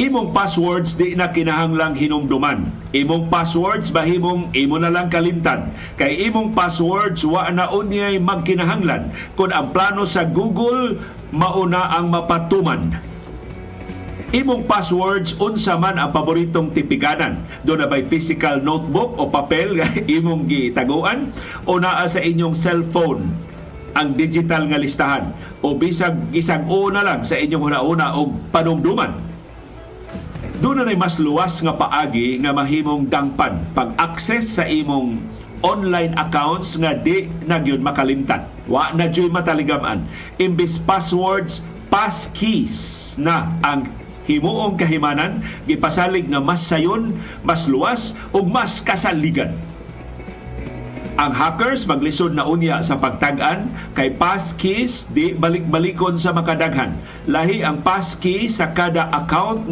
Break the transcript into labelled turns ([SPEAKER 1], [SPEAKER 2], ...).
[SPEAKER 1] Imong passwords di na kinahanglang hinumduman. Imong passwords bahimong imo na lang kalimtan. Kay imong passwords wa na unyay magkinahanglan kung ang plano sa Google mauna ang mapatuman. Imong passwords, unsa man ang paboritong tipiganan? Duna ba'y physical notebook o papel nga imong gitaguan o naa sa inyong cellphone ang digital nga listahan o bisag gisag-o na lang sa inyong hunahuna og panumduman? Duna nay mas luwas nga paagi nga mahimong dangpan pag-access sa imong online accounts nga di na gyud makalimtan. Wa na gyud mataligam-an. Imbis passwords, passkeys na ang himuong kahimanan, gipasalig nga mas sayon, mas luwas ug mas kasaligan. Ang hackers maglisod na unya sa pagtag-an kay passkeys di balik-balikon sa makadaghan. Lahi ang passkey sa kada account nga